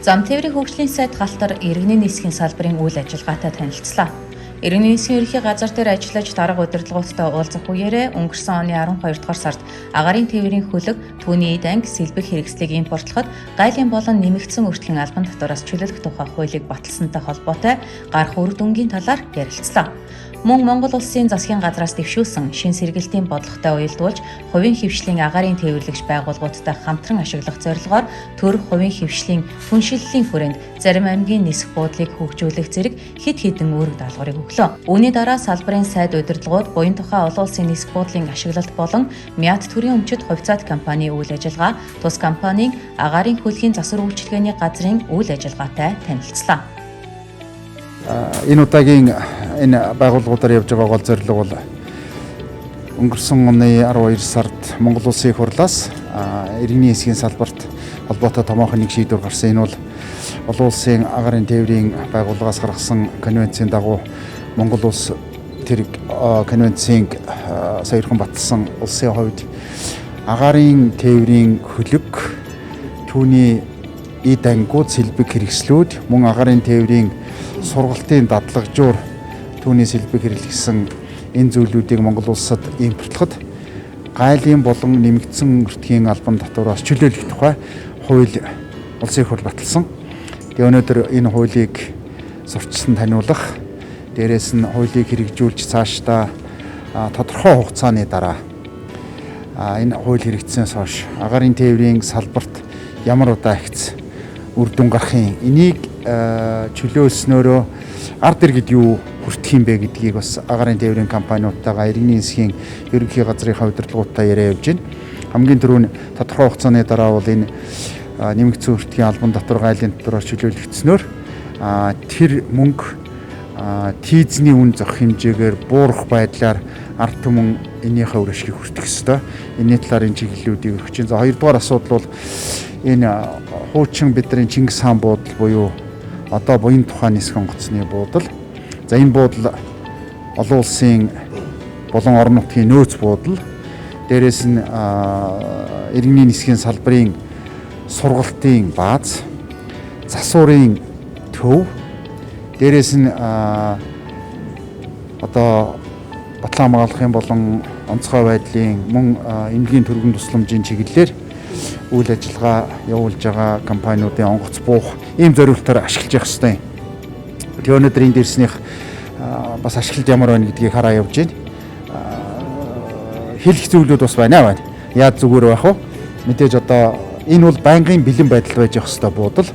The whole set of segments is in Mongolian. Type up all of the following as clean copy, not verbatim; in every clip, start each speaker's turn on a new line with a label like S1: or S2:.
S1: Зам тээврийн хөгжлийн сайд Галтар иргэний нисхийн салбарын үйл ажиллагаатай танилцлаа. Иргэний нисхийн ерөнхий газар дээр ажиллаж дарга удирдлагуудтай уулзах үеэрээ өнгөрсөн оны 12 дугаар сард агаарын тээврийн хөлөг, түүний эд анги, сэлбэг хэрэгслийг импортлоход гайлын болон нэмэгдсэн өртгийн албан татвараас чөлөөлөх тухай хуулийг баталсантай холбоотой гарах үр дүнгийн талаар ярилцлаа. Мөн Монгол улсын засгийн газраас дэвшүүлсэн шин сэргэлтийн бодлоготой уялдуулж хувийн хвшлийн агаарын тээвэрлэгч байгууллагуудтай хамтран ашиглах зорилгоор төр хувийн хвшлийн түншиллэлийн хүрээнд зарим аймгийн нисэх буудлыг хөгжүүлэх зэрэг хэд хэдэн үүрэг даалгаврыг өглөө. Үүний дараа салбарын сайд удирдлагууд буян тухай олон улсын нисэх буудлын ашиглалт болон МИАТ төрийн өмчит хувьцаат компани үйл ажиллагаа, тус компанийн агаарын хөлгийн засвар үйлчилгээний газрын үйл ажиллагаатай танилцлаа.
S2: Энэ удаагийн энэ байгууллагуудаар явж байгаа гол зорилго бол өнгөрсөн оны 12 сард Монгол Улсын их хурлаас иргэний хэсгийн салбарт холбоотой томоохон нэг шийдвэр гарсан. Энэ бол олон улсын агаарын тээврийн байгууллагаас гаргасан конвенцийн дагуу Монгол улс тэр конвенцийг саяхан баталсан улсын хувьд агаарын тээврийн хөлөг, түүний эд ангиуд, сэлбэг хэрэгслүүд, мөн агаарын тээврийн сургалтын дадлагжуур, түүний сэлбэг хэрэглэсэн энэ зүйлүүдийг Монгол улсад импортлоход гайлын болон нэмэгдсэн өртгийн албан татвараас чөлөөлөх тухай хууль улсын их хурл баталсан. Тэгээ өнөөдөр энэ хуулийг сурчсан таниулах, дээрээс нь хуулийг хэрэгжүүлж цаашдаа тодорхой хугацааны дараа энэ хууль хэрэгжсэнээс хойш агаарын тээврийн салбарт ямар удаа ихц үр дүн гарах юм. Энийг чөлөөлснөөрөө ард иргэд юу хүртэх юм бэ гэдгийг бас агаарын тээврийн компаниудтайгаа, иргэний нисхийн ерөнхий газрынхаа удирдлагуудтай яриа явж байна. Хамгийн түрүүнд тодорхой хугацааны дараа бол энэ нэмэгдсэн өртгийн албан татвар, гайлын татвараар чөлөөлөгдснөөр тэр мөнгө тийзний үн зохих хэмжээгээр буурах байдлаар ард түмэн энийхээ үр ашгийг хүртэх ёстой. Энэний талаар энэ чиглэлүүдийг өгч байна. За, хоёрдугаар асуудал бол энэ хуучин бидний Чингис хаан буудал буюу одоо буян тухайн нисэх онгоцны буудал. За, энэ буудал олон улсын болон орон нутгийн нөөц буудал. Дээрээс нь иргэний нисхийн салбарын сургалтын бааз, засварын төв, дээрээс нь одоо батлан хамгаалахын болон онцгой байдлын мөн эмнэлгийн түргэн тусламжийн чиглэлээр үйл ажиллагаа явуулж байгаа компаниудын онгоц буух ийм зориултаар ашиглаж явах ёстой юм. Тэгээ өнөөдөр энд ирснийх бас ашиглалт ямар байна гэдгийг хараа явж байна. Хэлэх зүйлүүд бас байна. Яад зүгээр байх вэ? Мэдээж одоо энэ бол байнгын бэлэн байдалд байж явах ёстой буудал.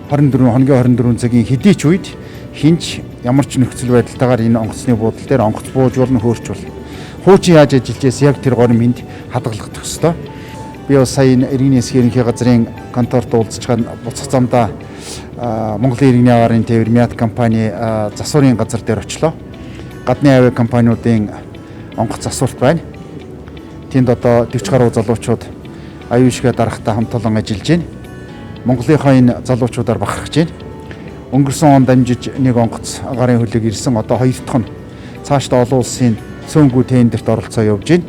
S2: 24 хоногийн 24 цагийн хэдий ч үед хинч ямар ч нөхцөл байдалтайгаар энэ онгоцны буудал дээр онгоц бууж болно, хөөрч болно. Хуучин яаж ажиллаж байсан яг тэр горим энд хадгалагдах ёстой. Би бас сая энэ иргэний нисхийн ерөнхий газрын конторт уулзчихад буцах замдаа Монголын иргэний агаарын тээвэр МИАТ компани засварын газар дээр очлоо. Гадны авиа компаниудын онгоц засварт байна. Тэнд одоо 40 гаруй залуучууд аюулшгаа дарахтаа хамт олон ажиллаж байна. Монголынхаа энэ залуучуудаар бахархаж байна. Өнгөрсөн он дамжиж нэг онгоц агаарын хөлөг ирсэн. Одоо хоёр дахь нь цаашдаа олон улсын цөөнгүү тендерт оролцоо явж байна.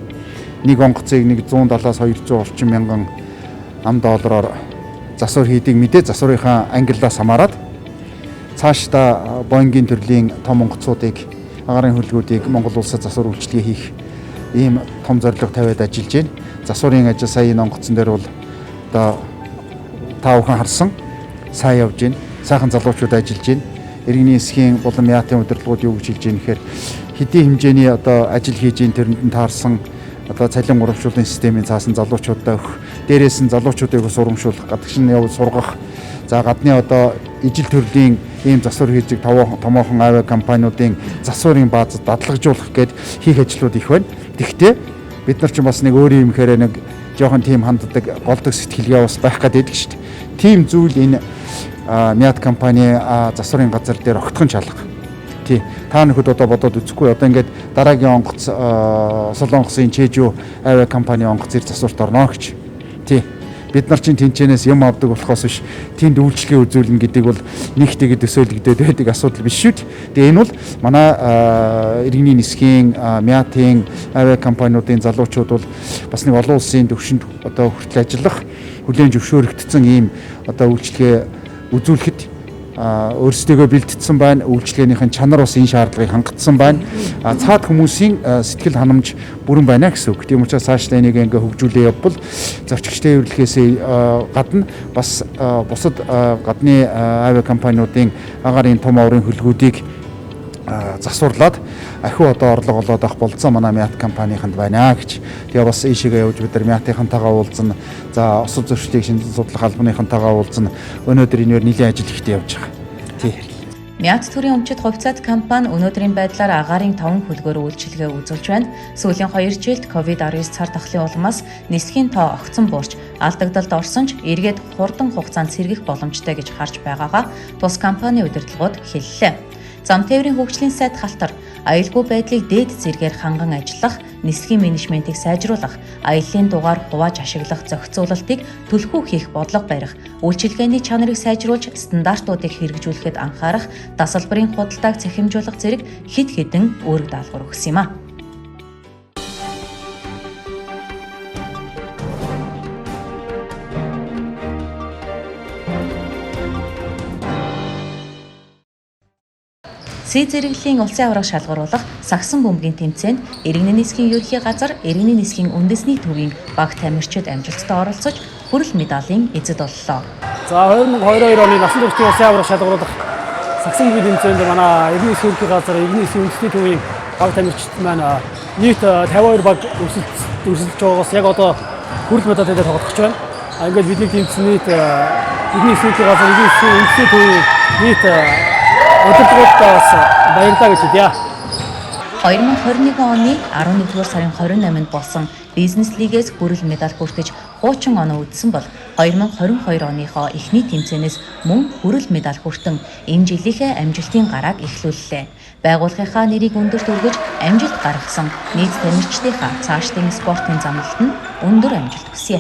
S2: Нэг онгоцыг нэг 170-аас 230 мянган ам доллараар засвар хийдэг, мэдээ засварынхаа ангиллаас хамаарат цаашдаа Боингийн төрлийн том онгоцуудыг, агаарын хөлгүүдийг Монгол улсад засвар үйлчилгээ хийх ийм том зорилго тавиад ажиллаж байна. Засварын ажил сая энэ онгоцон дээр бол одоо та бүхэн харсан, сайн явж байна. Сайхан залуучууд ажиллаж байна. Иргэний нисхийн болон МИАТ-ын удирдлагууд юу гэж хэлж байна гэхээр хэдийн хэмжээний одоо ажил хийж ийн тэрэнд нь таарсан одоо цалин урамшууллын системийн цаасан залуучуудаа өгөх, дээрээс нь залуучуудыг бас урамшуулах, гадагш нь явж сургах, за гадны одоо ижил төрлийн ийм засвар хийдэг томоохон авиа компаниудын засварын баазад дадлагжуулах гээд хийх ажлууд их байна. Тэгэхдээ бид нар ч бас нэг өөрийн юм хэрэг нэг жоохон тийм ханддаг, голдог сэтгэлгээ бас байх гэдэг шүү дээ. Тийм зүйл энэ МИАТ компани засварын газар дээр огтхон чалга. Тий. Та нөхөд одоо бодоод үзэхгүй. Одоо ингээд дараагийн онгоц Солонгосын Чэжүү авиа компани онгоц ир засварт орно гэж. Тий. Бид нар чинь тэнчэнээс юм авдаг болохоос биш тэнд үйлчлэгээ үзүүлнэ гэдэг бол нэг тэгэд төсөөлөгдөд байдаг асуудал биш шүү дээ. Тэгээ энэ бол манай иргэний нисхийн МИАТ-ын авиа компаниудын залуучууд бол бас нэг олон улсын төвшөнд одоо хүртэл ажиллах хүлээн зөвшөөрөгдсөн ийм одоо үйлчлэгээ үзүүлэхэд өөрсдийгөө бэлтгэсэн байна. Үйлчилгээнийхэн чанар бас энэ шаардлагыг хангацсан байна. Цаад хүмүүсийн сэтгэл ханамж бүрэн байна гэсэн үг. Тийм учраас цаашлаа энийг ингээ хөгжүүлээ явбал зорчигчтой хэвлэхээс гадна бас бусад гадны авиа компаниудын агаарын том оврын хөлгүүдийг засварлаад ахиу одоо орлого олоод авах болцоо манай Мят компанийханд байна гэж. Тэгээ бас ийшээгээ явж бид нар Мятынхантайгаа уулзна. За осол зөрчлийг шинжилэн судлах албаныхантайгаа уулзна. Өнөөдөр энээр нэлийн ажил ихтэй явж байгаа. Тий.
S1: Мят төрийн өмчит хувьцаат компани өнөөдрийн байдлаар агаарын 5 хөлгөөр үйлчилгээ үзүүлж байна. Сүүлийн 2 жилд COVID-19 цар тахлын улмаас нислэгийн тоо огцон буурч алдагдалд орсон ч эргээд хурдан хугацаанд сэргэх боломжтой гэж харж байгаагаа тус компани удирдлагууд хэллээ. Зам тээврийн хөгжлийн сайд Халтар аюулгүй байдлыг дээд зэргээр ханган ажиллах, нислэгийн менежментийг сайжруулах, аяллаа дугаар хувааж ашиглах зохицуулалтыг түлхүү хийх бодлого барих, үйлчилгээний чанарыг сайжруулж стандартуудыг хэрэгжүүлэхэд анхаарах, тасалбарын худалдааг цахимжуулах зэрэг хэд хэдэн үүрэг даалгавар өгсөн юм а. Си зэрэглэлийн улсын аварга шалгаруулах сагсан бөмбөгийн тэмцээнд Иргэний нисхийн ерөнхий газар Иргэний нисхийн үндэсний төвийн баг тамирчид амжилттай оролцож хүрэл медалийн эзэд боллоо.
S3: За 2022 оны насан туршдын улсын аварга шалгаруулах сагсан бөмбөгийн тэмцээнд манай Иргэний нисхийн ерөнхий газар Иргэний нисхийн үндэсний төвийн баг тамирчид маань нийт 52 баг өрсөлдөж байгаагаас яг одоо хүрэл медаль дээр тоглох гэж байна. Ингээд бидний тэмцээн нийт Иргэний нисхийн ерөнхий газар Иргэний нисхийн үндэсний төвийн нийт удирдлагуудаа бас баярлалаа гэж хэлье.
S1: 2021 оны 11-р сарын 28-нд болсон бизнес лигээс хүрэл медаль хүртэж хуучин оноо үдсэн бол 2022 оныхоо эхний тэмцээнээс мөн хүрэл медаль хүртэн энэ жилийнхээ амжилтын гарааг эхлүүллээ. Байгууллагынхаа нэрийг өндөрт өргөж амжилт гаргасан нийт тамирчдынхаа цаашдын спортын замналд нь өндөр амжилт хүсье.